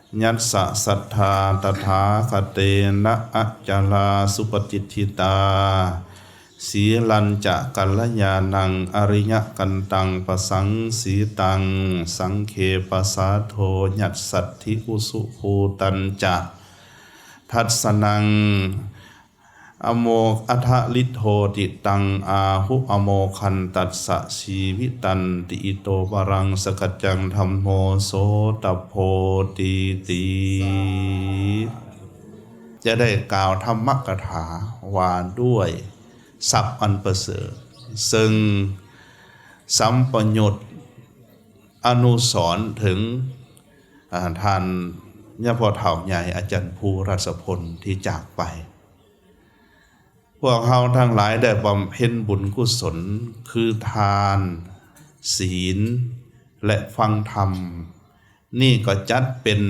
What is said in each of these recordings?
Yassā saddhā tathāgatena acalā supaṭiṭṭhitā, sīlañca kalyāṇaṃ ariyakantaṃ pasaṃsitaṃ, saṅghe pasādo yassatthi ujubhūtañca dassanaṃ amo atthaliddhoti, taṃ āhu amoghantassa jīvitañti. Ito varaṃ sakaccaṃ dhammo sotabboti. ຈະໄດ້ກ່າວທຳມະກະຖາວ່າດ້ວຍຊັບອັນປະເສີດ ເຊິ່ງສຳປະຍຸດອະນຸສອນເຖິງ ອາ ທ່ານຍາພໍ່ເຖົ້າໃຫຍ່ອາຈານພູ ລັດສະພົນ ທີ່ຈາກໄປ. ພວກເຮົາທັງຫຼາຍໄດ້ບຳເພັນບຸນກຸສົນ ຄືທານ, ສີນ ແລະ ຟັງທຳ, ນີ້ກໍຈັດເປັນ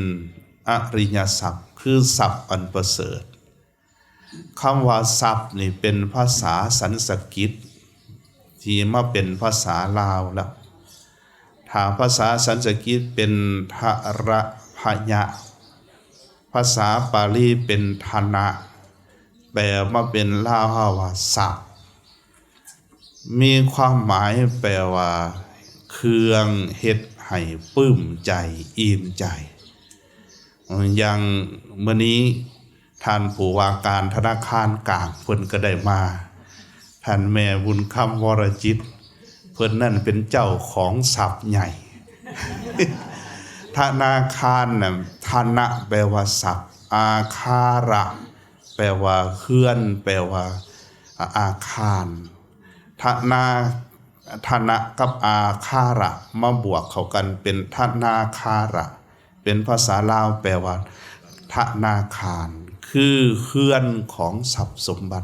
ອະລິຍະຊັບ ຄືຊັບອັນປະເສີດ. ຄຳວ່າຊັບນີ້ເປັນພາສາສັນສະກິດ ທີ່ມາເປັນພາສາລາວລະ. ຖ້າພາສາສັນສະກິດເປັນທະຣະພະຍະ, ພາສາປາລີເປັນທະນະ, ແປມາເປັນລາວເຮົາວ່າຊັບ ມີຄວາມໝາຍແປວ່າ ເຄື່ອງເຮັດໃຫ້ປຶ້ມໃຈ, ອີ່ມໃຈ. ຢ່າງມື້ນີ້ທ່ານຜູ້ວ່າການທະນາຄານກາງເພິ່ນກໍໄດ້ມາ, ທ່ານແມ່ບຸນຄຳ ວໍລະຈິດ ເພິ່ນນັ້ນເປັນເຈົ້າຂອງຊັບໃຫຍ່. ທະນາຄານນະ, ທະນະແປວ່າຊັບ, ອາຄາຣະ ແປວ່າເຮືອນ, ແປວ່າອາຄານ. ທະນາ, ທະນະກັບອາຄາຣະມາບວກເຂົ້າກັນເປັນທະນາຄາຣະ, ເປັນພາສາລາວແປວ່າທະນາຄານ ຄືເຮືອນຂອງຊັບສົມບັດ.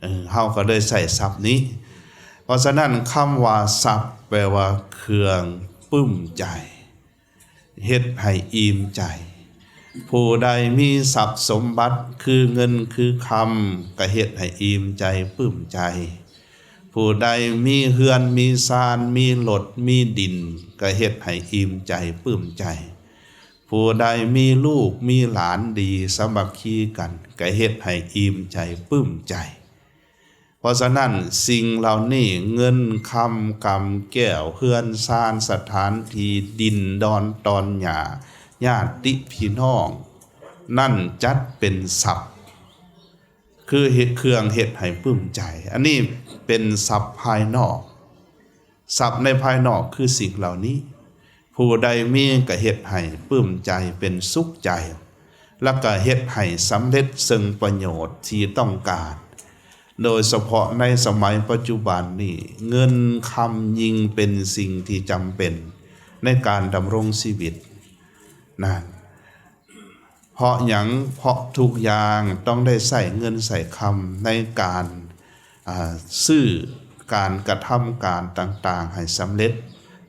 ເອີ ເຮົາກໍເລີຍໃຊ້ຊັບນີ້. ເພາະສະນັ້ນ ຄຳວ່າຊັບແປວ່າເຄື່ອງປຶ້ມໃຈ. ເຮັດໃຫ້ອີ່ມໃຈ. ຜູ້ໃດມີຊັບສົມບັດ ຄືເງິນຄືຄຳ ກໍເຮັດໃຫ້ອີ່ມໃຈປຶ້ມໃຈ. ຜູ້ໃດມີເຮືອນມີຊານ ມີລົດມີດິນ ກໍເຮັດໃຫ້ອີ່ມໃຈປຶ້ມໃຈ. ຜູ້ໃດມີລູກມີຫຼານດີ ສາມັກຄີກັນ ກໍເຮັດໃຫ້ອີ່ມໃຈປຶ້ມໃຈ. ເພາະສະນັ້ນ ສິ່ງເຫຼົ່ານີ້ ເງິນຄຳກຳແກ້ວ ເຮືອນຊານ ສະຖານທີ່ ດິນດອນຕອນຫຍ້າ ຍາດຕິພີ່ນ້ອງ ນັ້ນຈັດເປັນຊັບ ຄືເຮັດ ເຄື່ອງເຮັດໃຫ້ປຶ້ມໃຈ. ອັນນີ້ເປັນຊັບພາຍນອກ. ຊັບໃນພາຍນອກຄືສິ່ງເຫຼົ່ານີ້ ຜູ້ໃດມີກໍເຮັດໃຫ້ປຶ້ມໃຈເປັນສຸກໃຈ ແລ້ວກໍເຮັດໃຫ້ສຳເລັດເຊິ່ງປະໂຫຍດທີ່ຕ້ອງການ. ໂດຍສະເພາະໃນສະໄໝປັດຈຸບັນນີ້ ເງິນຄຳຍິ່ງເປັນສິ່ງທີ່ຈຳເປັນໃນການດຳລົງຊີວິດນັ້ນ. ເພາະຫຍັງ? ເພາະທຸກຢ່າງຕ້ອງໄດ້ໃຊ້ເງິນໃຊ້ຄຳໃນການ ອາ ຊື້ ການກະທຳການຕ່າງໆໃຫ້ສຳເລັດ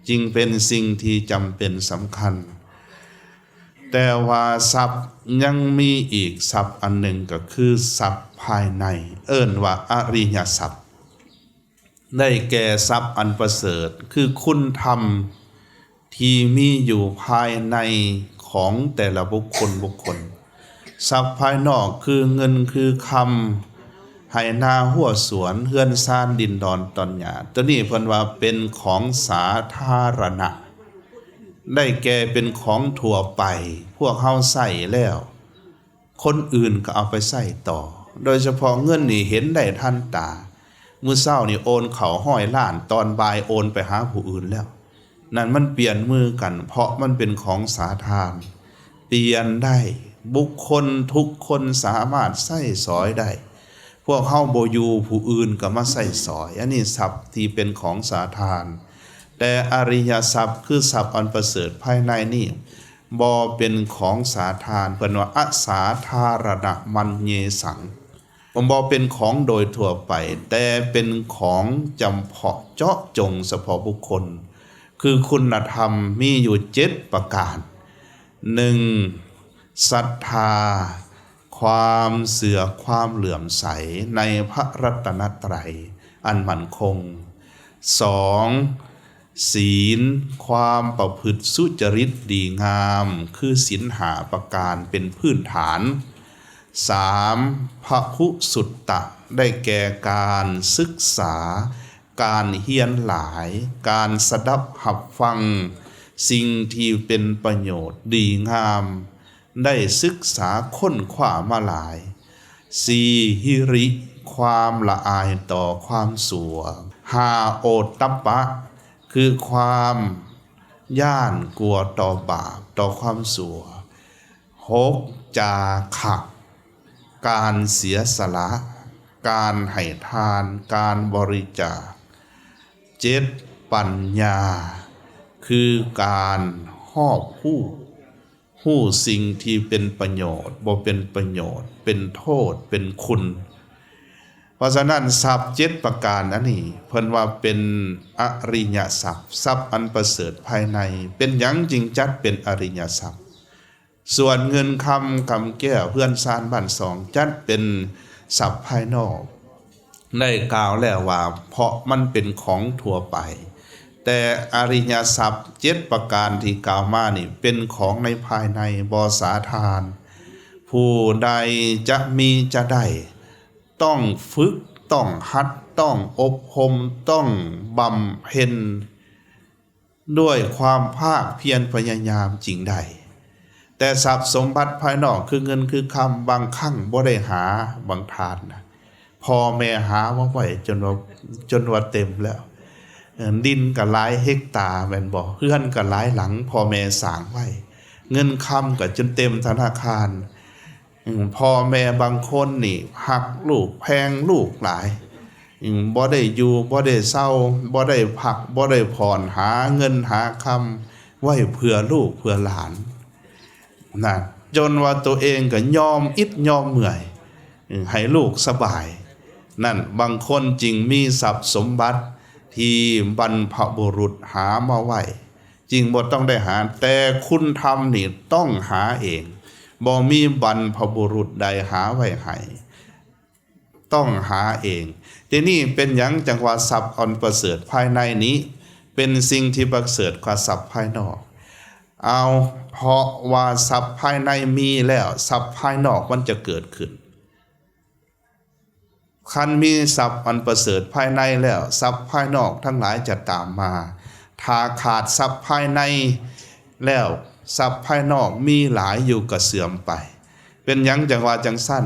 ຈຶ່ງເປັນສິ່ງທີ່ຈຳເປັນສຳຄັນ. ແຕ່ວ່າຊັບຍັງມີອີກຊັບອັນໜຶ່ງ ກໍຄືຊັບພາຍໃນ ເອີ້ນວ່າອະລິຍະຊັບ. ໄດ້ແກ່ຊັບອັນປະເສີດ ຄືຄຸນທຳທີ່ມີຢູ່ພາຍໃນຂອງແຕ່ລະບຸກຄົນບຸກຄົນ. ຊັບພາຍນອກຄືເງິນຄືຄຳ ໄຮ່ນາຮົ້ວສວນ ເຮືອນຊານ ດິນດອນຕອນຫຍ້າ ໂຕນີ້ເພິ່ນວ່າເປັນຂອງສາທາລະນະ ໄດ້ແກ່ເປັນຂອງທົ່ວໄປ ພວກເຮົາໃຊ້ແລ້ວ ຄົນອື່ນກໍເອົາໄປໃຊ້ຕໍ່ ໂດຍສະເພາະເງິນນີ້ເຫັນໄດ້ທັນຕາ. ມື້ເຊົ້ານີ້ໂອນເຂົ້າຮ້ອຍລ້ານ ຕອນບ່າຍໂອນໄປຫາຜູ້ອື່ນແລ້ວ. ນັ້ນມັນປ່ຽນມືກັນ ເພາະມັນເປັນຂອງສາທານ ປ່ຽນໄດ້ ບຸກຄົນທຸກຄົນສາມາດໃຊ້ສອຍໄດ້. ພວກເຮົາບໍ່ຢູ່ ຜູ້ອື່ນກໍມາໃຊ້ສອຍ. ອັນນີ້ຊັບທີ່ເປັນຂອງສາທານ ແຕ່ອະລິຍະຊັບ ຄືຊັບອັນປະເສີດພາຍໃນນີ້ ບໍ່ເປັນຂອງສາທານ ເພິ່ນວ່າ ອະສາທາລະນະມັນເຍສັງ ບໍ່ເປັນຂອງໂດຍທົ່ວໄປ ແຕ່ເປັນຂອງຈຳເພາະເຈາະຈົງສະເພາະບຸກຄົນ ຄືຄຸນນະທຳມີຢູ່ເຈັດປະການ. ໜຶ່ງ ສັດທາ ຄວາມເຊື່ອ ຄວາມເຫຼື້ອມໃສໃນພະລັດຕະນະໄຕອັນໝັ້ນຄົງ. ສອງ ສີນ, ຄວາມປະພຶດສຸຈະລິດດີງາມ ຄືສິນຫ້າປະການເປັນພື້ນຖານ. ສາມ, ພະຄຸສຸດຕະ ໄດ້ແກ່ການສຶກສາ, ການຮຽນຫຼາຍ, ການສະດັບຮັບຟັງສິ່ງທີ່ເປັນປະໂຫຍດດີງາມ. ໄດ້ສຶກສາຄົ້ນຄວ້າມາຫຼາຍ. ສີ່, ຫິຣິ, ຄວາມລະອາຍຕໍ່ຄວາມຊົ່ວ. ຫ້າ, ໂອດຕັບປະ, ຄືຄວາມຢ້ານກົວຕໍ່ບາບ, ຕໍ່ຄວາມຊົ່ວ. ຫົກ, ຈາຄະ, ການເສຍສະຫຼະ, ການໃຫ້ທານ, ການບໍລິຈາກ. ເຈັດ, ປັນຍາ, ຄືການຮອບຮູ້ ຮູ້ສິ່ງທີ່ເປັນປະໂຫຍດ, ບໍ່ເປັນປະໂຫຍດ, ເປັນໂທດ, ເປັນຄຸນ. ເພາະສະນັ້ນ ຊັບເຈັດປະການອັນນີ້ ເພິ່ນວ່າເປັນອະລິຍະຊັບ, ຊັບອັນປະເສີດພາຍໃນ. ເປັນຫຍັງຈຶ່ງຈັດເປັນອະລິຍະຊັບ? ສ່ວນເງິນຄຳ, ກຳແກ້ວ, ເຮືອນຊານບ້ານຊ່ອງ ຈັດເປັນຊັບພາຍນອກ. ໄດ້ກ່າວແລ້ວວ່າ ເພາະມັນເປັນຂອງທົ່ວໄປ, ແຕ່ອະລິຍະຊັບເຈັດປະການທີ່ກ່າວມານີ້ ເປັນຂອງໃນພາຍໃນ, ບໍ່ສາທານ. ຜູ້ໃດຈະມີຈະໄດ້ ຕ້ອງຝຶກ, ຕ້ອງຫັດ, ຕ້ອງອົບຮົມ, ຕ້ອງບຳເພັນ ດ້ວຍຄວາມພາກພຽນພະຍາຍາມຈຶ່ງໄດ້. ແຕ່ຊັບສົມບັດພາຍນອກຄືເງິນຄືຄຳ ບາງຄັ້ງບໍ່ໄດ້ຫາ, ບາງທ່ານນະ ພໍ່ແມ່ຫາມາໄວ້ຈົນວ່າ, ຈົນວ່າເຕັມແລ້ວ. ເອີ, ດິນກໍຫຼາຍເຮັກຕາແມ່ນບໍ່? ເຮືອນກໍຫຼາຍຫຼັງ ພໍ່ແມ່ສ້າງໄວ້. ເງິນຄຳກໍຈົນເຕັມທະນາຄານ. ອືມ ພໍ່ແມ່ບາງຄົນນີ້ຮັກລູກແພງລູກຫຼາຍ, ອືມ ບໍ່ໄດ້ຢູ່ ບໍ່ໄດ້ເຊົາ ບໍ່ໄດ້ພັກ ບໍ່ໄດ້ຜ່ອນ ຫາເງິນຫາຄຳໄວ້ເພື່ອລູກເພື່ອຫຼານນະ, ຈົນວ່າໂຕເອງກໍຍອມອິດຍອມເມື່ອຍ ອືມ ໃຫ້ລູກສະບາຍ. ນັ້ນ ບາງຄົນຈຶ່ງມີຊັບສົມບັດທີ່ບັນພະບຸລຸດຫາມາໄວ້ ຈຶ່ງບໍ່ຕ້ອງໄດ້ຫາ, ແຕ່ຄຸນທຳນີ້ຕ້ອງຫາເອງ, ບໍ່ມີບັນພະບຸລຸດໃດຫາໄວ້ໃຫ້, ຕ້ອງຫາເອງ. ທີນີ້ເປັນຫຍັງຈັ່ງວ່າຊັບອັນປະເສີດພາຍໃນນີ້ເປັນສິ່ງທີ່ປະເສີດກວ່າຊັບພາຍນອກ? ເອົາ, ເພາະວ່າຊັບພາຍໃນມີແລ້ວ, ຊັບພາຍນອກມັນຈະເກີດຂຶ້ນ. ຄັນມີຊັບອັນປະເສີດພາຍໃນແລ້ວ, ຊັບພາຍນອກທັງຫຼາຍຈະຕາມມາ. ຖ້າຂາດຊັບພາຍໃນແລ້ວ, ຊັບພາຍນອກມີຫຼາຍຢູ່ກໍເສື່ອມໄປ. ເປັນຫຍັງຈັ່ງວ່າຈັ່ງຊັ້ນ?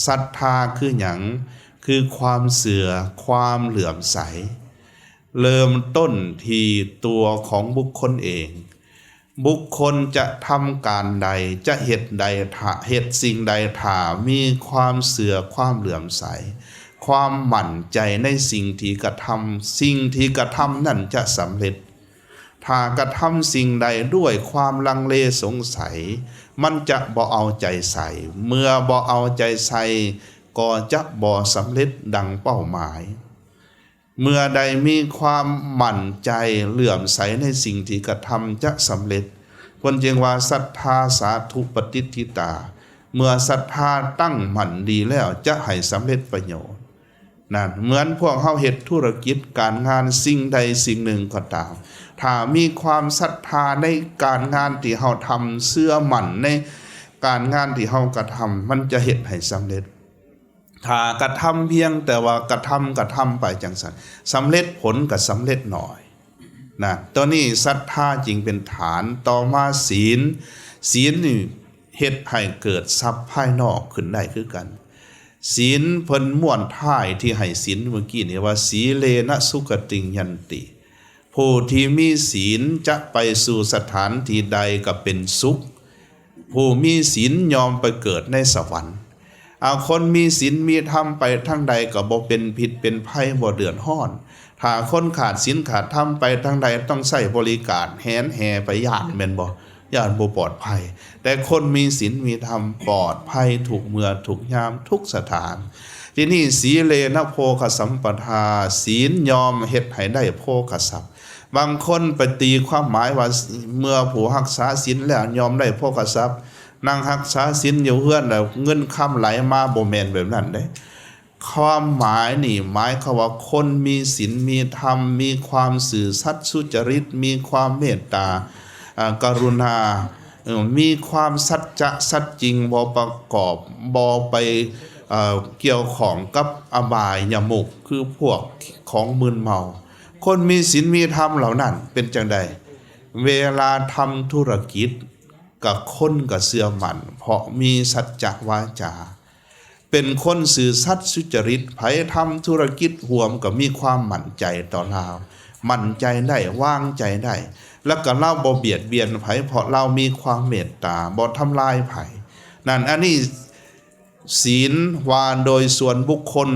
ສັດທາຄືຫຍັງ? ຄືຄວາມເຊື່ອ, ຄວາມເຫຼື້ອມໃສ. ເລີ່ມຕົ້ນທີ່ຕົວຂອງບຸກຄົນເອງ. ບຸກຄົນຈະທຳການໃດ, ຈະເຮັດໃດ, ຖ້າເຮັດສິ່ງໃດ, ຖ້າມີຄວາມເຊື່ອ, ຄວາມເຫຼື້ອມໃສ, ຄວາມໝັ້ນໃຈໃນສິ່ງທີ່ກະທຳ, ສິ່ງທີ່ກະທຳນັ້ນຈະສຳເລັດ. ຖ້າກະທຳສິ່ງໃດດ້ວຍຄວາມລັງເລສົງໄສ, ມັນຈະບໍ່ເອົາໃຈໃສ່. ເມື່ອບໍ່ເອົາໃຈໃສ່, ກໍຈະບໍ່ສຳເລັດດັ່ງເປົ້າໝາຍ. ເມື່ອໃດມີຄວາມໝັ້ນໃຈເຫຼື້ອມໃສໃນສິ່ງທີ່ກະທຳຈະສຳເລັດ, ເພິ່ນຈຶ່ງວ່າ ສັດທາສາທຸປະຕິດຖິຕາ. ເມື່ອສັດທາຕັ້ງໝັ້ນດີແລ້ວ ຈະໃຫ້ສຳເລັດປະໂຫຍດ. ນັ້ນ ເໝືອນພວກເຮົາເຮັດທຸລະກິດການງານສິ່ງໃດສິ່ງໜຶ່ງກໍຕາມ, ຖ້າມີຄວາມສັດທາໃນການງານທີ່ເຮົາທຳ, ເຊື່ອໝັ້ນໃນການງານທີ່ເຮົາກະທຳ, ມັນຈະເຮັດໃຫ້ສຳເລັດ. ຖ້າກະທຳພຽງແຕ່ວ່າກະທຳ, ກະທຳໄປຈັ່ງຊັ້ນ, ສຳເລັດຜົນກໍສຳເລັດໜ້ອຍນະ. ຕົວນີ້ສັດທາຈຶ່ງເປັນຖານ. ຕໍ່ມາສີນ, ສີນນີ້ເຮັດໃຫ້ເກີດຊັບພາຍນອກຂຶ້ນໄດ້ຄືກັນ. ສີນເພິ່ນມ້ວນທ້າຍທີ່ໃຫ້ສິນເມື່ອກີ້ນີ້ວ່າ ສີເລນະສຸຄະຕິງຍັນຕິ. ຜູ້ທີ່ມີສີນຈະໄປສູ່ສະຖານທີ່ໃດກໍເປັນສຸກ, ຜູ້ມີศีลย่อมไปเกิดในสวรรค์. ອາ ຄົນມີສິນມີທຳໄປທາງໃດກໍບໍ່ເປັນພິດເປັນໄພ ບໍ່ເດືອດຮ້ອນ. ຖ້າຄົນຂາດສິນຂາດທຳໄປທາງໃດ ຕ້ອງໃຊ້ບໍລິການແຫນແຫ່ໄປ ຢ້ານແມ່ນບໍ່? ຢ້ານບໍ່ປອດໄພ. ແຕ່ຄົນມີສິນມີທຳປອດໄພທຸກເມື່ອທຸກຍາມທຸກສະຖານ. ທີນີ້ ສີເລນະໂພຄະສຳປະທາ, ສິນຍ່ອມເຮັດໃຫ້ໄດ້ໂພຄະຊັບ. ບາງຄົນໄປຕີຄວາມໝາຍວ່າ ເມື່ອຜູ້ຮັກສາສິນແລ້ວຍ່ອມໄດ້ໂພຄະຊັບ, ນັ່ງຮັກສາສິນຢູ່ເຮືອນແລ້ວເງິນຄຳໄຫຼມາ, ບໍ່ແມ່ນແບບນັ້ນເດ້. ຄວາມໝາຍນີ້ ໝາຍຄວາມວ່າຄົນມີສິນມີທຳ, ມີຄວາມຊື່ສັດສຸຈະລິດ, ມີຄວາມເມດຕາ, ອາ, ກະລຸນາ, ເອີ, ມີຄວາມສັດຈະສັດຈິງ, ບໍ່ປະກອບ, ບໍ່ໄປ, ເອີ, ກ່ຽວຂ້ອງກັບອະບາຍຍະມຸກ ຄືພວກຂອງມຶນເມົາ. ຄົນມີສິນມີທຳເຫຼົ່ານັ້ນເປັນຈັ່ງໃດ? ເວລາທຳທຸລະກິດ ກະຄົນກະເຊື່ອໝັ້ນ ເພາະມີສັດຈະວາຈາ, ເປັນຄົນຊື່ສັດສຸຈະລິດ, ໃຜທຳທຸລະກິດຮ່ວມກະມີຄວາມໝັ້ນໃຈຕໍ່ລາວ, ໝັ້ນໃຈໄດ້, ວາງໃຈໄດ້, ແລ້ວກະລາວບໍ່ບຽດບຽນໃຜ ເພາະລາວມີຄວາມເມດຕາ, ບໍ່ທຳລາຍໃຜ. ນັ້ນ ອັນນີ້ ສີນວ່າໂດຍສ່ວນບຸກຄົນ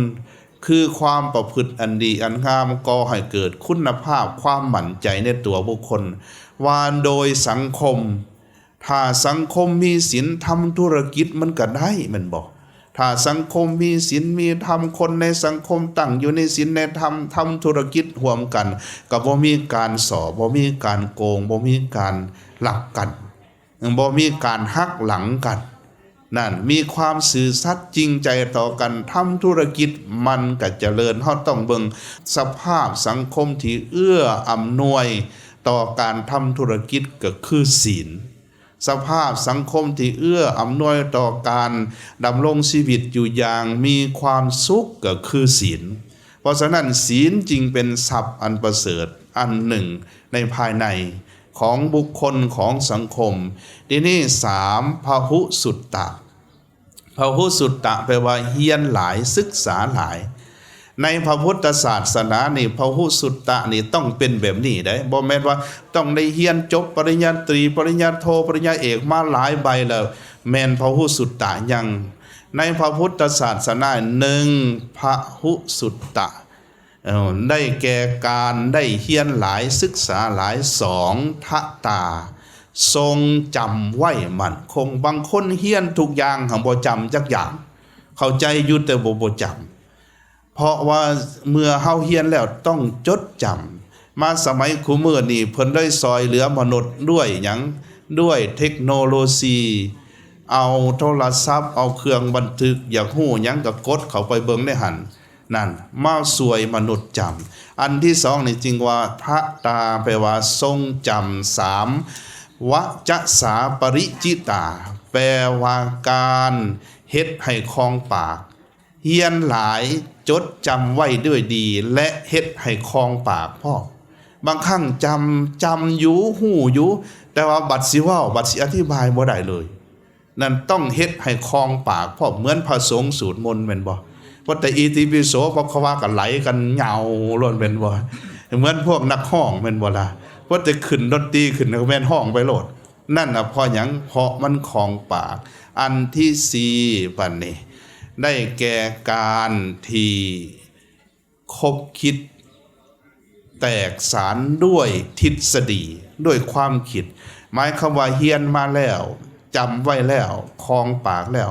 ຄືຄວາມປະພຶດອັນດີອັນງາມ ກໍ່ໃຫ້ເກີດຄຸນນະພາບຄວາມໝັ້ນໃຈໃນຕົວບຸກຄົນ. ວ່າໂດຍສັງຄົມ ຖ້າສັງຄົມມີສິນ ທຳທຸລະກິດມັນກະໄດ້ແມ່ນບໍ່? ຖ້າສັງຄົມມີສິນມີທຳ ຄົນໃນສັງຄົມຕັ້ງຢູ່ໃນສິນໃນທຳ ທຳທຸລະກິດຮ່ວມກັນ ກະບໍ່ມີການສໍ້ ບໍ່ມີການໂກງ ບໍ່ມີການລັກກັນ ບໍ່ມີການຫັກຫຼັງກັນ ນັ້ນ ມີຄວາມຊື່ສັດຈິງໃຈຕໍ່ກັນ ທຳທຸລະກິດມັນກະຈະເລີນ. ເຮົາຕ້ອງເບິ່ງສະພາບສັງຄົມທີ່ເອື້ອອຳນວຍຕໍ່ການທຳທຸລະກິດ ກະຄືສີນ. ສະພາບສັງຄົມທີ່ເອື້ອອຳນວຍຕໍ່ການດຳລົງຊີວິດຢູ່ຢ່າງມີຄວາມສຸກ ກະຄືສີນ. ເພາະສະນັ້ນ ສີນຈຶ່ງເປັນຊັບອັນປະເສີດອັນໜຶ່ງໃນພາຍໃນຂອງບຸກຄົນ ຂອງສັງຄົມ. ທີນີ້ ສາມ ພະຫຸສຸດຕະ. ພະຫຸສຸດຕະແປວ່າຮຽນຫຼາຍ, ສຶກສາຫຼາຍ. ໃນພະພຸດທະສາສະໜານີ້ ພະຫຸສຸດຕະນີ້ຕ້ອງເປັນແບບນີ້ເດ້. ບໍ່ແມ່ນວ່າຕ້ອງໄດ້ຮຽນຈົບປະລິນຍາຕີ, ປະລິນຍາໂທ, ປະລິນຍາເອກມາຫຼາຍໃບແລ້ວ ແມ່ນພະຫຸສຸດຕະຍັງ. ໃນພະພຸດທະສາສະໜາ ໜຶ່ງ ພະຫຸສຸດຕະ ເອີ ໄດ້ແກ່ການໄດ້ຮຽນຫຼາຍ, ສຶກສາຫຼາຍ. ສອງ ທະຕາ ຊົງຈຳໄວ້ໝັ້ນຄົງ. ບາງຄົນຮຽນທຸກຢ່າງ ຫາກບໍ່ຈຳຈັກຢ່າງ, ເຂົ້າໃຈຢູ່ແຕ່ບໍ່, ບໍ່ຈຳ. ເພາະວ່າເມື່ອເຮົາຮຽນແລ້ວຕ້ອງຈົດຈຳ. ມາສະໄໝຄູ່ມື້ນີ້ ເພິ່ນໄດ້ຊ່ອຍເຫຼືອມະນຸດດ້ວຍຫຍັງ? ດ້ວຍເທັກໂນໂລຊີ. ເອົາໂທລະສັບ, ເອົາເຄື່ອງບັນທຶກ, ຢາກຮູ້ຫຍັງກະກົດເຂົ້າໄປເບິ່ງໃນຫັ້ນ. ນັ້ນ ມາຊ່ວຍມະນຸດຈຳ. ອັນທີສອງນີ້ຈຶ່ງວ່າ ທະຕາ ແປວ່າຊົງຈຳ. ສາມ ວະຈະສາປະລິຈິຕາ ແປວ່າການເຮັດໃຫ້ຄ່ອງປາກ. ຮຽນຫຼາຍ, ຈົດຈຳໄວ້ດ້ວຍດີ ແລະ ເຮັດໃຫ້ຄ່ອງປາກພ້ອມ. ບາງຄັ້ງຈຳ, ຈຳຢູ່, ຮູ້ຢູ່, ແຕ່ວ່າບັດຊິເວົ້າ, ບັດຊິອະທິບາຍບໍ່ໄດ້ເລີຍ. ນັ້ນຕ້ອງເຮັດໃຫ້ຄ່ອງປາກພ້ອມ ເໝືອນພະສົງສູດມົນແມ່ນບໍ່? ພໍແຕ່ອິຕິປິໂສ ພະຄະວາ ກະໄຫຼກັນເຫຍົາໂລດແມ່ນບໍ່? ເໝືອນພວກນັກຮ້ອງແມ່ນບໍ່ລະ? ພໍແຕ່ຂຶ້ນດົນຕີຂຶ້ນກະແມ່ນຮ້ອງໄປໂລດ. ນັ້ນນະ ເພາະຫຍັງ? ເພາະມັນຄ່ອງປາກ. ອັນທີສີ່ ບັດນີ້ ໄດ້ແກ່ການທີ່ ຄົບຄິດແຕກສານດ້ວຍທິດສະດີ, ດ້ວຍຄວາມຄິດ. ໝາຍຄວາມວ່າຮຽນມາແລ້ວ, ຈຳໄວ້ແລ້ວ, ຄ່ອງປາກແລ້ວ,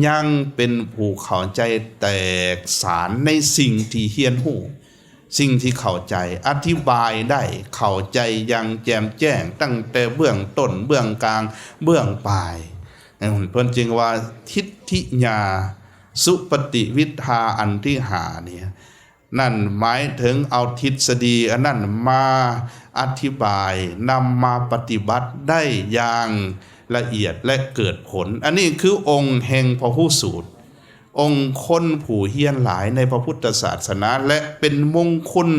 ຍັງເປັນຜູ້ເຂົ້າໃຈແຕກສານໃນສິ່ງທີ່ຮຽນຮູ້, ສິ່ງທີ່ເຂົ້າໃຈ, ອະທິບາຍໄດ້, ເຂົ້າໃຈຢ່າງແຈ່ມແຈ້ງ, ຕັ້ງແຕ່ເບື້ອງຕົ້ນ, ເບື້ອງກາງ, ເບື້ອງປາຍ. ເອີ ເພິ່ນຈຶ່ງວ່າທິດທິຍາ ສຸປະຕິວິທາອັນທີຫ້ານີ້ ນັ້ນໝາຍເຖິງເອົາທິດສະດີອັນນັ້ນມາອະທິບາຍ, ນຳມາປະຕິບັດໄດ້ຢ່າງລະອຽດ ແລະ ເກີດຜົນ. ອັນນີ້ຄືອົງແຫ່ງພະຫຸສູດ, ອົງຄົນຜູ້ຮຽນຫຼາຍໃນພະພຸດທະສາສະໜາ ແລະ ເປັນມົງຄຸນ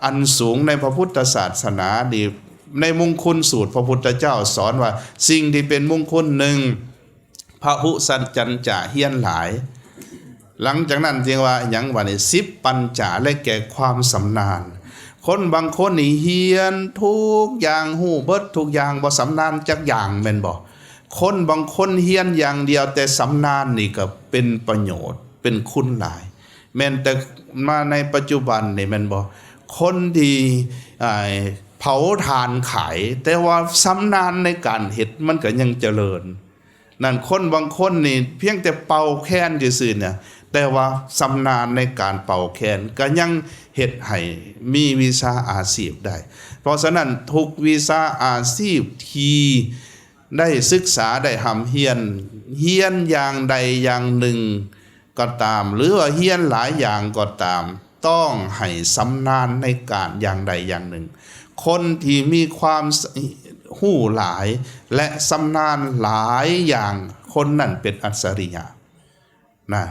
ອັນສູງໃນພະພຸດທະສາສະໜານີ້. ໃນມົງຄຸນສູດ ພະພຸດທະເຈົ້າສອນວ່າ ສິ່ງທີ່ເປັນມົງຄຸນ ໜຶ່ງ ພະຫຸສັນຈັນຈະ ຮຽນຫຼາຍ. ຫຼັງຈາກນັ້ນຈຶ່ງວ່າຫຍັງ? ວ່ານີ້ ສິບປັນຈະ ໄດ້ແກ່ຄວາມຊຳນານ. ຄົນບາງຄົນນີ້ຮຽນທຸກຢ່າງ, ຮູ້ເບິດທຸກຢ່າງ, ບໍ່ຊຳນານຈັກຢ່າງ ແມ່ນບໍ່? ຄົນບາງຄົນຮຽນຢ່າງດຽວ ແຕ່ຊຳນານນີ້ກໍເປັນປະໂຫຍດ, ເປັນຄຸນຫຼາຍ. ແມ່ນແຕ່ມາໃນປັດຈຸບັນນີ້ ແມ່ນບໍ່? ຄົນທີ່ ເອົາ ເຜົາຖ່ານຂາຍ ແຕ່ວ່າຊຳນານໃນການເຮັດ ມັນກໍຍັງຈະເລີນ. ນັ້ນ ຄົນບາງຄົນນີ້ພຽງແຕ່ເປົ່າແຄນຊື່ໆ ນະ ແຕ່ວ່າຊຳນານໃນການເປົ່າແຄນ ກໍຍັງເຮັດໃຫ້ມີວິຊາອາຊີບໄດ້. ເພາະສະນັ້ນ ທຸກວິຊາອາຊີບທີ່ໄດ້ສຶກສາ ໄດ້ຮ່ຳຮຽນ, ຮຽນຢ່າງໃດຢ່າງໜຶ່ງ ກໍຕາມ ຫຼືວ່າຮຽນຫຼາຍຢ່າງກໍຕາມ ຕ້ອງໃຫ້ຊຳນານໃນການຢ່າງໃດຢ່າງໜຶ່ງ. ຄົນທີ່ມີຄວາມ ສ- ຮູ້ຫຼາຍ ແລະ ຊຳນານຫຼາຍຢ່າງ ຄົນນັ້ນເປັນອັດສະລິຍະນະ.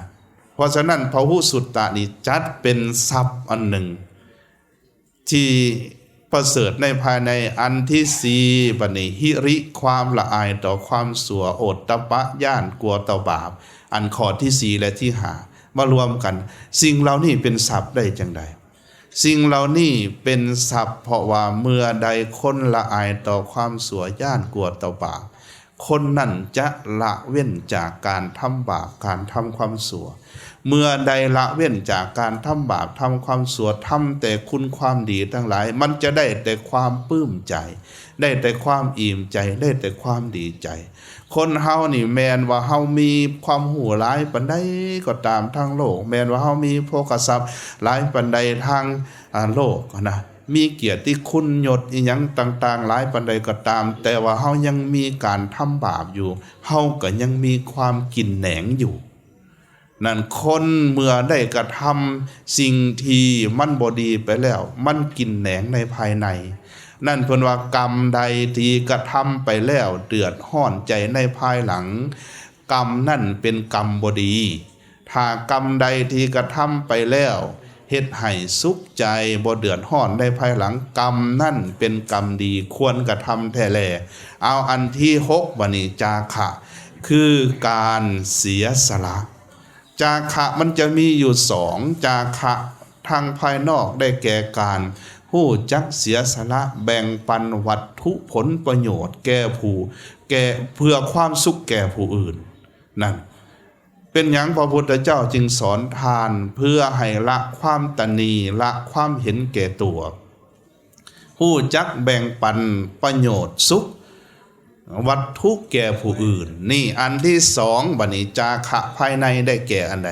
ເພາະສະນັ້ນ ພະຫຸສຸດຕະນີ້ຈັດເປັນສັບອັນໜຶ່ງ ທີ່ປະເສີດໃນພາຍໃນ. ອັນທີສີ່ ບັດນີ້ ຫິລິ ຄວາມລະອາຍຕໍ່ຄວາມຊົ່ວ, ໂອດຕະປະ ຢ້ານກົວຕໍ່ບາບ. ອັນຂໍ້ທີສີ່ ແລະ ທີຫ້າ ມາລວມກັນ. ສິ່ງເຫຼົ່ານີ້ເປັນຊັບໄດ້ຈັ່ງໃດ? ສິ່ງເຫຼົ່ານີ້ເປັນຊັບ ເພາະວ່າເມື່ອໃດຄົນລະອາຍຕໍ່ຄວາມຊົ່ວ, ຢ້ານກົວຕໍ່ບາບ, ຄົນນັ້ນຈະລະເວັ້ນຈາກການທຳບາບ, ການທຳຄວາມຊົ່ວ. ເມື່ອໃດລະເວັ້ນຈາກການທຳບາບ, ທຳຄວາມຊົ່ວ, ທຳແຕ່ຄຸນຄວາມດີທັງຫຼາຍ, ມັນຈະໄດ້ແຕ່ຄວາມປຶ້ມໃຈ, ໄດ້ແຕ່ຄວາມອີ່ມໃຈ, ໄດ້ແຕ່ຄວາມດີໃຈ. ຄົນເຮົານີ້ ແມ່ນວ່າເຮົາມີຄວາມຮູ້ຫຼາຍປານໃດກໍຕາມທາງໂລກ, ແມ່ນວ່າເຮົາມີໂພຄະຊັບຫຼາຍປານໃດທາງ ອາ ໂລກນະ, ມີກຽດຕິຄຸນຍົດອີ່ຫຍັງຕ່າງໆຫຼາຍປານໃດກໍຕາມ, ແຕ່ວ່າເຮົາຍັງມີການທຳບາບຢູ່, ເຮົາກໍຍັງມີຄວາມກິນແໜງຢູ່. ນັ້ນ ຄົນເມື່ອໄດ້ກະທຳສິ່ງທີ່ມັນບໍ່ດີໄປແລ້ວ, ມັນກິນແໜງໃນພາຍໃນ. ນັ້ນເພິ່ນວ່າ ກຳໃດທີ່ກະທຳໄປແລ້ວເດືອດຮ້ອນໃຈໃນພາຍຫຼັງ, ກຳນັ້ນເປັນກຳບໍ່ດີ. ຖ້າກຳໃດທີ່ກະທຳໄປແລ້ວ ເຮັດໃຫ້ສຸກໃຈ ບໍ່ເດືອດຮ້ອນໃນພາຍຫຼັງ, ກຳນັ້ນເປັນກຳດີ ຄວນກະທຳແທ້ແລ. ເອົາ ອັນທີຫົກ ບາດນີ້ ຈາຄະ ຄືການເສຍສະຫຼະ. ຈາຄະມັນຈະມີຢູ່ສອງ, ຈາຄະທາງພາຍນອກ ໄດ້ແກ່ການຮູ້ຈັກເສຍສະຫຼະ ແບ່ງປັນວັດຖຸຜົນປະໂຫຍດແກ່ຜູ້ ແກ່ ເພື່ອຄວາມສຸກແກ່ຜູ້ອື່ນ. ນັ້ນ ເປັນຫຍັງພະພຸດທະເຈົ້າຈຶ່ງສອນທ່ານ ເພື່ອໃຫ້ລະຄວາມຕະໜີ່, ລະຄວາມເຫັນແກ່ຕົວ, ຮູ້ຈັກແບ່ງປັນປະໂຫຍດສຸກວັດຖຸແກ່ຜູ້ອື່ນ. ນີ້ອັນທີສອງ. ບາດນີ້ ຈາຄະພາຍໃນໄດ້ແກ່ອັນໃດ?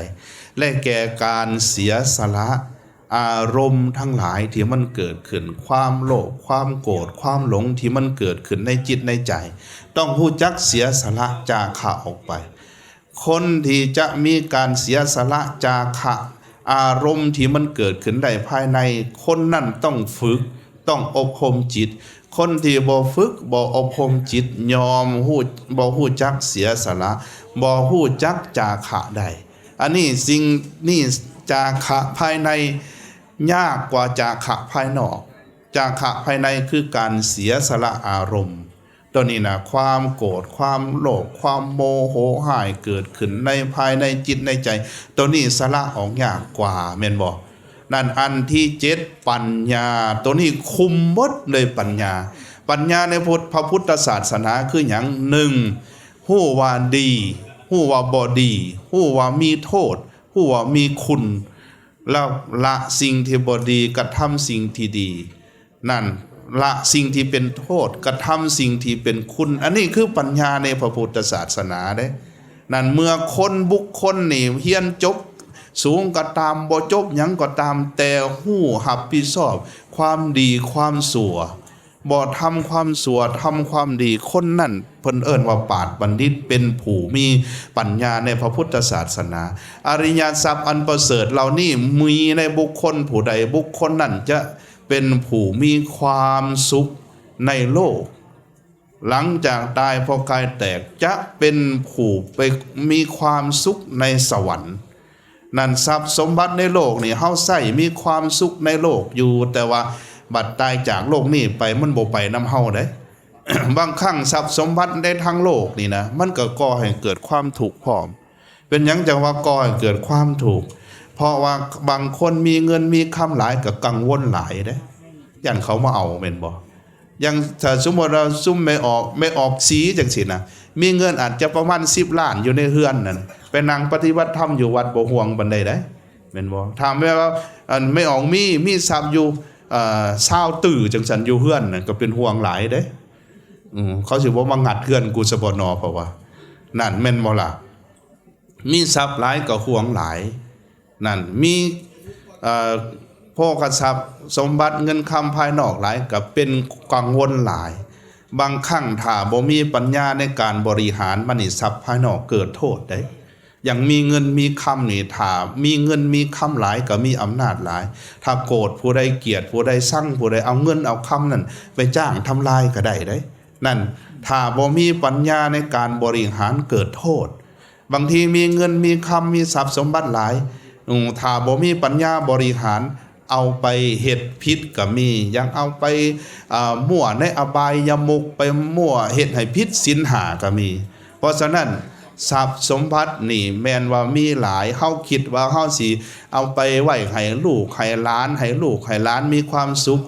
ໄດ້ແກ່ການເສຍສະຫຼະ ອາລົມທັງຫຼາຍທີ່ມັນເກີດຂຶ້ນ, ຄວາມໂລບ, ຄວາມໂກດ, ຄວາມຫຼົງທີ່ມັນເກີດຂຶ້ນໃນຈິດໃນໃຈ, ຕ້ອງຮູ້ຈັກເສຍສະຫຼະຈາຄະອອກໄປ. ຄົນທີ່ຈະມີການເສຍສະຫຼະຈາຄະ ອາລົມທີ່ມັນເກີດຂຶ້ນໄດ້ພາຍໃນ, ຄົນນັ້ນຕ້ອງຝຶກ, ຕ້ອງອົບຮົມຈິດ. ຄົນທີ່ບໍ່ຝຶກ, ບໍ່ອົບຮົມຈິດ, ຍອມຮູ້, ບໍ່ຮູ້ຈັກເສຍສະຫຼະ, ບໍ່ຮູ້ຈັກຈາຄະໄດ້. ອັນນີ້ ສິ່ງນີ້ ຈາຄະພາຍໃນຍາກກວ່າຈາຄະພາຍນອກ. ຈາຄະພາຍໃນຄືການເສຍສະຫຼະອາລົມ. ຕົວນີ້ນະ ຄວາມໂກດ, ຄວາມໂລບ, ຄວາມໂມໂຫຮ້າຍເກີດຂຶ້ນໃນພາຍໃນຈິດໃນໃຈ, ຕົວນີ້ສະຫຼະອອກຍາກກວ່າ ແມ່ນບໍ່? ນັ້ນ ອັນທີເຈັດ ປັນຍາ. ຕົວນີ້ຄຸມໝົດເລີຍ ປັນຍາ. ປັນຍາໃນພຸດ ພະພຸດທະສາສະໜາຄືຫຍັງ? ໜຶ່ງ ຮູ້ວ່າດີ, ຮູ້ວ່າບໍ່ດີ, ຮູ້ວ່າມີໂທດ, ຮູ້ວ່າມີຄຸນ, ແລ້ວລະສິ່ງທີ່ບໍ່ດີ, ກະທຳສິ່ງທີ່ດີ. ນັ້ນ ລະສິ່ງທີ່ເປັນໂທດ, ກະທຳສິ່ງທີ່ເປັນຄຸນ. ອັນນີ້ຄືປັນຍາໃນພະພຸດທະສາສະໜາເດ້. ນັ້ນ ເມື່ອຄົນບຸກຄົນນີ້ຮຽນຈົບສູງກໍຕາມ, ບໍ່ຈົບຫຍັງກໍຕາມ, ແຕ່ຮູ້ຮັບຜິດຊອບຄວາມດີຄວາມຊົ່ວ, ບໍ່ທຳຄວາມຊົ່ວ, ທຳຄວາມດີ, ຄົນນັ້ນເພິ່ນເອີ້ນວ່າປາດບັນດິດ, ເປັນຜູ້ມີປັນຍາໃນພະພຸດທະສາສະໜາ. ອະລິຍະຊັບອັນປະເສີດເຫຼົ່ານີ້ມີໃນບຸກຄົນຜູ້ໃດ, ບຸກຄົນນັ້ນຈະ ເປັນຜູ້ມີຄວາມສຸກໃນໂລກ, ຫຼັງຈາກຕາຍເພາະກາຍແຕກ ຈະເປັນຜູ້ໄປມີຄວາມສຸກໃນສະຫວັນ. ນັ້ນ ຊັບສົມບັດໃນໂລກນີ້ ເຮົາໃຊ້ມີຄວາມສຸກໃນໂລກຢູ່, ແຕ່ວ່າບັດຕາຍຈາກໂລກນີ້ໄປ ມັນບໍ່ໄປນຳເຮົາເດ້. ບາງຄັ້ງຊັບສົມບັດໃນທາງໂລກນີ້ນະ ມັນກໍກໍ່ໃຫ້ເກີດຄວາມທຸກພ້ອມ. ເປັນຫຍັງຈັ່ງວ່າກໍ່ໃຫ້ເກີດຄວາມທຸກ? ເພາະວ່າບາງຄົນມີເງິນມີຄຳຫຼາຍກໍກັງວົນຫຼາຍເດ້, ຢ້ານເຂົາມາເອົາແມ່ນບໍ່? ຢ່າງຖ້າສົມມຸດວ່າຊຸມແມ່ອອກ, ແມ່ອອກສີຈັ່ງຊີ້ນະ, ມີເງິນອາດຈະປະມານສິບລ້ານຢູ່ໃນເຮືອນນັ້ນ, ໄປນັ່ງປະຕິບັດທຳຢູ່ວັດບໍ່ຫ່ວງປານໃດເດ້, ແມ່ນບໍ່? ຖາມແມ່ວ່າ ອັນ ແມ່ອອກມີ, ມີຊັບຢູ່ ເອີ ຊາວຕື້ຈັ່ງຊັ້ນຢູ່ເຮືອນນັ້ນ ກໍເປັນຫ່ວງຫຼາຍເດ້. ອືມ ເຂົາຊິບໍ່ມາງັດເຮືອນກູຊະບໍ່ນໍ ເພາະວ່າ ນັ້ນ ແມ່ນບໍ່ລະ? ມີຊັບຫຼາຍກໍຫ່ວງຫຼາຍ. ນັ້ນ ມີ ເອີ ໂພຄະຊັບສົມບັດເງິນຄຳພາຍນອກຫຼາຍ ກໍເປັນກັງວົນຫຼາຍ. ບາງຄັ້ງຖ້າບໍ່ມີປັນຍາໃນການບໍລິຫານມັນນີ້ ຊັບພາຍນອກເກີດໂທດເດ້. ຢ່າງມີເງິນມີຄຳນີ້ ຖ້າມີເງິນມີຄຳຫຼາຍກໍມີອຳນາດຫຼາຍ. ຖ້າໂກດຜູ້ໃດ ກຽດຜູ້ໃດ ຊັງຜູ້ໃດ ເອົາເງິນເອົາຄຳນັ້ນໄປຈ້າງທຳລາຍກໍໄດ້ເດ້. ນັ້ນ ຖ້າບໍ່ມີປັນຍາໃນການບໍລິຫານ ເກີດໂທດ. ບາງທີມີເງິນມີຄຳ ມີຊັບສົມບັດຫຼາຍ ອືມ ຖ້າບໍ່ມີປັນຍາບໍລິຫານ ເອົາໄປເຮັດຜິດກໍມີ, ຢາກເອົາໄປ ອ່າ ມົ້ວໃນອະບາຍຍະມຸກ, ໄປມົ້ວເຮັດໃຫ້ຜິດສິນຫ້າກໍມີ. ເພາະສະນັ້ນ ຊັບສົມບັດນີ້ແມ່ນວ່າມີຫຼາຍ, ເຮົາຄິດວ່າເຮົາຊິເອົາໄປໄວ້ໃຫ້ລູກໃຫ້ຫຼານ, ໃຫ້ລູກໃຫ້ຫຼານມີຄວາມສຸກ,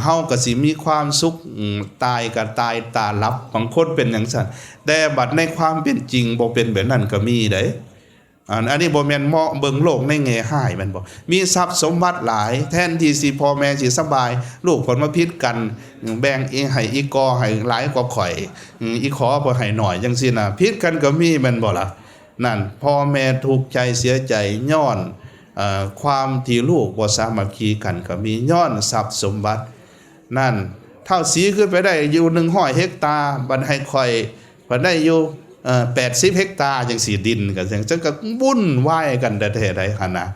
ເຮົາກໍຊິມີຄວາມສຸກ, ອືມ ຕາຍກໍຕາຍຕາຫຼັບ. ບາງຄົນເປັນຈັ່ງຊັ້ນ, ແຕ່ບັດໃນຄວາມເປັນຈິງບໍ່ເປັນແບບນັ້ນກໍມີເດ້. ອັນ ອັນນີ້ບໍ່ແມ່ນເໝາະເບິ່ງໂລກໃນແງ່ຮ້າຍແມ່ນບໍ່? ມີຊັບສົມບັດຫຼາຍ ແທນທີ່ຊິພໍ່ແມ່ຊິສະບາຍ ລູກເພິ່ນມາຜິດກັນ ແບ່ງອີ ໃຫ້ອີກໍໃຫ້ຫຼາຍກວ່າຂ້ອຍ ອີຂໍເພິ່ນໃຫ້ໜ້ອຍ ຈັ່ງຊີ້ນະ ຜິດກັນກໍມີແມ່ນບໍ່ລະ? ນັ້ນ ພໍ່ແມ່ທຸກໃຈເສຍໃຈຍ້ອນ ເອີ ຄວາມທີ່ລູກບໍ່ສາມັກຄີກັນກໍມີ ຍ້ອນຊັບສົມບັດ. ນັ້ນ ທ້າວສີຂຶ້ນໄປໄດ້ຢູ່ໜຶ່ງຮ້ອຍເຮັກຕາ ບັດໃຫ້ຂ້ອຍ ເພິ່ນໄດ້ຢູ່ ເອີ ແປດສິບເຮັກຕາ ຈັ່ງຊີ້ ດິນກໍຈັ່ງ ຈັ່ງກໍວຸ້ນວາຍກັນແທ້ໆໃດຫັ້ນນະ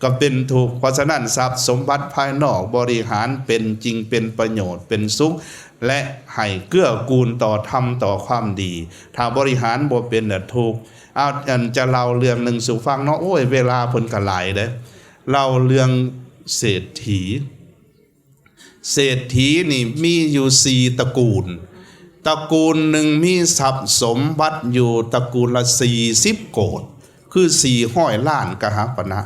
ກໍເປັນທຸກ. ເພາະສະນັ້ນ ຊັບສົມບັດພາຍນອກບໍລິຫານເປັນຈິງ ເປັນປະໂຫຍດ ເປັນສຸກ ແລະ ໃຫ້ເກື້ອກູນຕໍ່ທຳ ຕໍ່ຄວາມດີ. ຖ້າບໍລິຫານບໍ່ເປັນນະ ທຸກ. ເອົາ ອັນ ຈະເລົ່າເລື່ອງໜຶ່ງສູ່ຟັງເນາະ. ໂອ້ຍ ເວລາເພິ່ນກໍຫຼາຍເດ້. ເລົ່າເລື່ອງເສດຖີ. ເສດຖີນີ້ມີຢູ່ສີ່ຕະກູນ. ຕະກູນໜຶ່ງມີຊັບສົມບັດຢູ່ຕະກູນລະສີ່ສິບໂກດ ຄື ສີ່ຮ້ອຍລ້ານກະຫາປະນະ.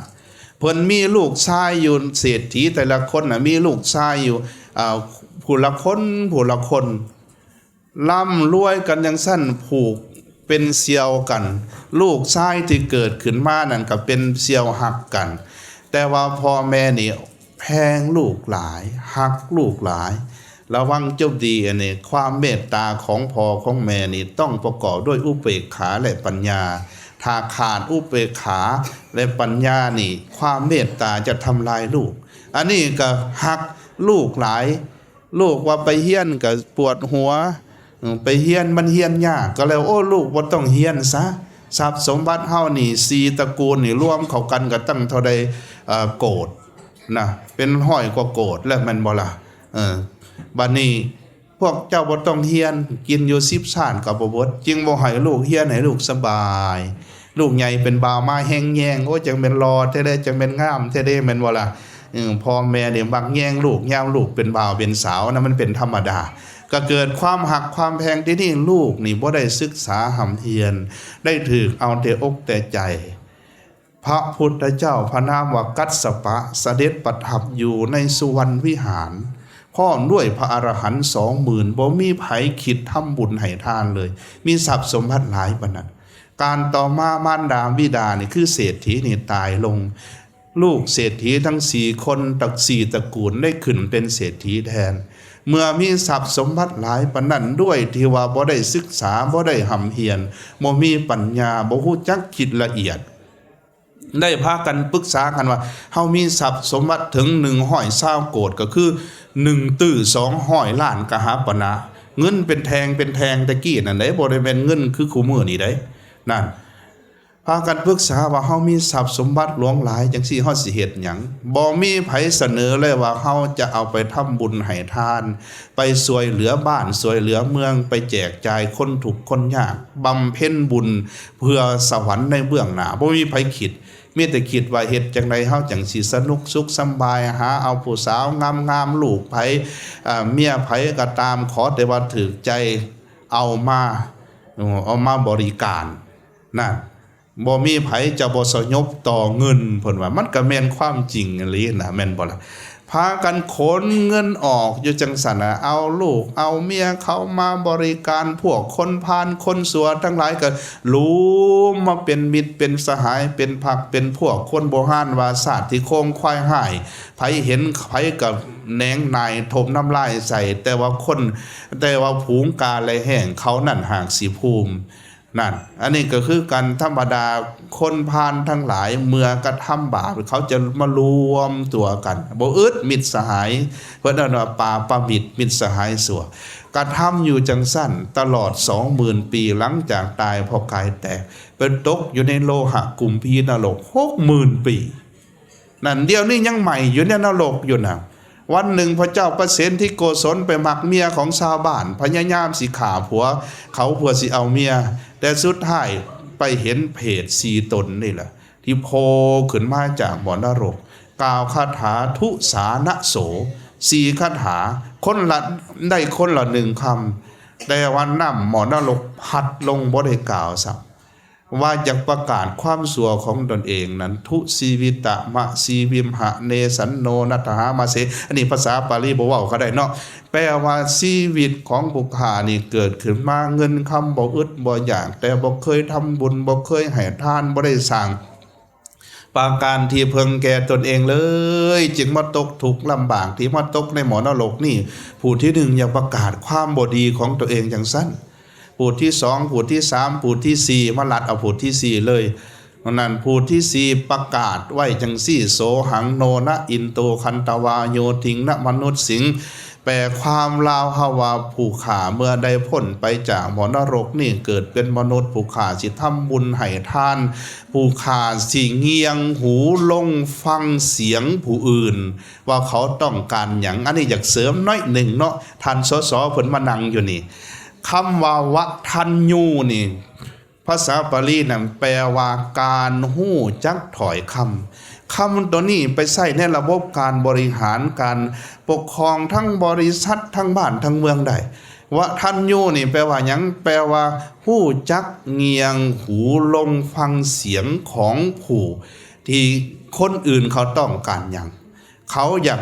ເພິ່ນມີລູກຊາຍຢູ່ ເສດຖີແຕ່ລະຄົນນະ ມີລູກຊາຍຢູ່ ເອີ ຜູ້ລະຄົນ ຜູ້ລະຄົນ. ລ່ຳລວຍກັນຈັ່ງຊັ້ນ ຜູກເປັນສ່ຽວກັນ. ລູກຊາຍທີ່ເກີດຂຶ້ນມານັ້ນກໍເປັນສ່ຽວຮັກກັນ. ແຕ່ວ່າພໍ່ແມ່ນີ້ແພງລູກຫຼາຍ ຮັກລູກຫຼາຍ. ລະວັງຈົບດີ ອັນນີ້ ຄວາມເມດຕາຂອງພໍ່ຂອງແມ່ນີ້ຕ້ອງປະກອບດ້ວຍອຸເບກຂາ ແລະ ປັນຍາ. ຖ້າຂາດອຸເບກຂາ ແລະ ປັນຍານີ້ ຄວາມເມດຕາຈະທຳລາຍລູກ. ອັນນີ້ກໍຮັກລູກຫຼາຍ. ລູກວ່າໄປຮຽນກໍປວດຫົວ ໄປຮຽນມັນຮຽນຍາກ ກໍແລ້ວ ໂອ້ ລູກບໍ່ຕ້ອງຮຽນຊະ. ຊັບສົມບັດເຮົານີ້ ສີ່ຕະກູນນີ້ລວມເຂົ້າກັນກໍຕັ້ງເທົ່າໃດ ເອີ ໂກດນະ ເປັນຮ້ອຍກວ່າໂກດແລ້ວແມ່ນບໍ່ລະ? ເອີ ບັດນີ້ພວກເຈົ້າບໍ່ຕ້ອງຮຽນ ກິນຢູ່ສິບຊາດກໍບໍ່ເບິດ ຈຶ່ງບໍ່ໃຫ້ລູກຮຽນ ໃຫ້ລູກສະບາຍ. ລູກໃຫຍ່ເປັນບ່າວມາແຮງແຍງ ໂອ້ຍ ຈັ່ງແມ່ນຫຼໍ່ແທ້ເດ້ ຈັ່ງແມ່ນງາມແທ້ເດ້ ແມ່ນບໍ່ລະ? ເອີ ພໍ່ແມ່ນີ້ມັກແຍງລູກ ຍາມລູກເປັນບ່າວເປັນສາວນະ ມັນເປັນທຳມະດາ. ກໍເກີດຄວາມຮັກຄວາມແພງ. ທີນີ້ລູກນີ້ບໍ່ໄດ້ສຶກສາຮ່ຳຮຽນ ໄດ້ຖືກເອົາແຕ່ອົກແຕ່ໃຈ. ພະພຸດທະເຈົ້າ ພະນາມວ່າກັດສະປະ ສະເດັດປະທັບຢູ່ໃນສຸວັນວິຫານ ພ້ອມດ້ວຍພະອະລະຫັນສອງໝື່ນ ບໍ່ມີໃຜຄິດທຳບຸນໃຫ້ທານເລີຍ ມີຊັບສົມບັດຫຼາຍປານນັ້ນ. ການຕໍ່ມາ ມານດາບິດານີ້ ຄືເສດຖີນີ້ຕາຍລົງ ລູກເສດຖີທັງສີ່ຄົນ ຕະ ສີ່ຕະກູນໄດ້ຂຶ້ນເປັນເສດຖີແທນ. ເມື່ອມີຊັບສົມບັດຫຼາຍປານນັ້ນ ດ້ວຍທີ່ວ່າບໍ່ໄດ້ສຶກສາ ບໍ່ໄດ້ຮ່ຳຮຽນ ບໍ່ມີປັນຍາ ບໍ່ຮູ້ຈັກຄິດລະອຽດ ໄດ້ພາກັນປຶກສາກັນວ່າ ເຮົາມີຊັບສົມບັດເຖິງໜຶ່ງຮ້ອຍຊາວໂກດ ກໍຄືໜຶ່ງຕື້ສອງຮ້ອຍລ້ານກະຫາປະນະ ເງິນເປັນແທ່ງເປັນແທ່ງແຕ່ກີ້ນັ້ນເດ້ ບໍ່ໄດ້ແມ່ນເງິນຄືຄູ່ມື້ນີ້ເດ້. ນັ້ນ ພາກັນປຶກສາວ່າ ເຮົາມີຊັບສົມບັດຫຼວງຫຼາຍຈັ່ງຊີ້ ເຮົາຊິເຮັດຫຍັງ? ບໍ່ມີໃຜສະເໜີເລີຍວ່າ ເຮົາຈະເອົາໄປທຳບຸນໃຫ້ທານ ໄປຊ່ວຍເຫຼືອບ້ານ ຊ່ວຍເຫຼືອເມືອງ ໄປແຈກຈ່າຍຄົນທຸກຄົນຍາກ ບຳເພັນບຸນເພື່ອສະຫວັນໃນເບື້ອງໜ້າ. ບໍ່ມີໃຜຄິດ ມີແຕ່ຄິດວ່າເຮັດຈັ່ງໃດເຮົາຈັ່ງຊິສະໜຸກສຸກສຳບາຍ ຫາເອົາຜູ້ສາວງາມໆ ລູກໃຜ ເອີ ເມຍໃຜກໍຕາມ ຂໍແຕ່ວ່າຖືກໃຈ ເອົາມາ ເອົາມາບໍລິການ. ນັ້ນ ບໍ່ມີໃຜຈະບໍ່ສະຫຍົບຕໍ່ເງິນ ເພິ່ນວ່າ. ມັນກໍແມ່ນຄວາມຈິງອີ່ຫຼີນະ ແມ່ນບໍ່ລະ? ພາກັນຂົນເງິນອອກຢູ່ຈັ່ງຊັ້ນນະ ເອົາລູກເອົາເມຍເຂົ້າມາບໍລິການ. ພວກຄົນພານຄົນຊົ່ວທັງຫຼາຍກໍຫຼວມມາເປັນມິດເປັນສະຫາຍ ເປັນພັກເປັນພວກ. ຄົນໂບຮານວ່າ ຊາດທີ່ໂຄງຄວາຍຮ້າຍ ໃຜເຫັນໃຜກໍແໜງໜາຍ ຖົມນ້ຳລາຍໃສ່ ແຕ່ວ່າຄົນ ແຕ່ວ່າຝູງກາແລະແຫ້ງ ເຂົານັ້ນຫາກຊິພູມ. ນັ້ນ ອັນນີ້ກໍຄືກັນ ທຳມະດາຄົນພານທັງຫຼາຍ ເມື່ອກະທຳບາບ ເຂົາຈະມາລວມຕົວກັນ ບໍ່ອຶດມິດສະຫາຍ ເພິ່ນເອີ້ນວ່າປາປະມິດ ມິດສະຫາຍຊົ່ວ. ກະທຳຢູ່ຈັ່ງຊັ້ນຕະຫຼອດສອງໝື່ນປີ ຫຼັງຈາກຕາຍເພາະກາຍແຕກ ໄປຕົກຢູ່ໃນໂລຫະກຸມພີນະລົກຫົກໝື່ນປີ. ນັ້ນ ດຽວນີ້ຍັງໄໝ້ຢູ່ໃນນະລົກຢູ່ນະ. ວັນໜຶ່ງພະເຈົ້າປະເສນທິໂກສົນໄປມັກເມຍຂອງຊາວບ້ານ ພະຍາຍາມຊິຂ້າຜົວເຂົາເພື່ອຊິເອົາເມຍ ແຕ່ສຸດທ້າຍໄປເຫັນເຜດສີ່ຕົນນີ້ແຫຼະ ທີ່ໂຜ່ຂຶ້ນມາຈາກບໍ່ນະລົກ ກ່າວຄາຖາທຸສານະໂສ ສີ່ຄາຖາ ຄົນລະ ໄດ້ຄົນລະໜຶ່ງຄຳ ແຕ່ວ່ານ້ຳໝໍ້ນະລົກພັດລົງ ບໍ່ໄດ້ກ່າວຊ້ຳ ວ່າຢາກປະກາດຄວາມຊົ່ວຂອງຕົນເອງນັ້ນ ທຸຊີວິຕະມະຊີວິມຫະເນສັນໂນ ນັດຖະຫາມະເສ. ອັນນີ້ພາສາປາລີບໍ່ເວົ້າກໍໄດ້ເນາະ ແປວ່າຊີວິດຂອງຜູ້ຂ້ານີ້ເກີດຂຶ້ນມາເງິນຄຳບໍ່ອຶດບໍ່ຢາກ ແຕ່ບໍ່ເຄີຍທຳບຸນ ບໍ່ເຄີຍໃຫ້ທານ ບໍ່ໄດ້ສ້າງປາການທີ່ເພິ່ງແກ່ຕົນເອງເລີຍ ຈຶ່ງມາຕົກທຸກລຳບາກ ທີ່ມາຕົກໃນໝໍ້ນະລົກນີ້. ຜູ້ທີໜຶ່ງຢາກປະກາດຄວາມບໍ່ດີຂອງຕົວເອງຈັ່ງຊັ້ນ ຜູ້ທີສອງ ຜູ້ທີສາມ ຜູ້ທີສີ່ ມາລັດເອົາຜູ້ທີສີ່ເລີຍ. ນັ້ນ ຜູ້ທີສີ່ປະກາດໄວ້ຈັ່ງຊີ້ ໂສຫັງໂນນະອິນໂຕຄັນຕະວາໂຍທິງນະມະນຸດສິງ ແປຄວາມລາວເຮົາວ່າ ຜູ້ຂ້າເມື່ອໄດ້ພົ້ນໄປຈາກໝໍ້ນະລົກນີ້ ເກີດເປັນມະນຸດ ຜູ້ຂ້າຊິທຳບຸນໃຫ້ທານ ຜູ້ຂ້າຊິງຽງຫູລົງຟັງສຽງຜູ້ອື່ນ ວ່າເຂົາຕ້ອງການຫຍັງ. ອັນນີ້ຢາກເສີມໜ້ອຍໜຶ່ງເນາະ ທ່ານ ສສ ເພິ່ນມານັ່ງຢູ່ນີ້. ຄຳວ່າວະທັນຍູນີ້ ພາສາປາລີນັ້ນແປວ່າການຮູ້ຈັກຖ້ອຍຄຳ. ຄຳໂຕນີ້ໄປໃຊ້ໃນລະບົບການບໍລິຫານການປົກຄອງ ທັງບໍລິສັດ ທັງບ້ານ ທັງເມືອງໄດ້. ວະທັນຍູນີ້ແປວ່າຫຍັງ? ແປວ່າຮູ້ຈັກງຽງຫູລົງຟັງສຽງຂອງຜູ້ທີ່ຄົນອື່ນເຂົາຕ້ອງການຫຍັງ. ເຂົາຢາກ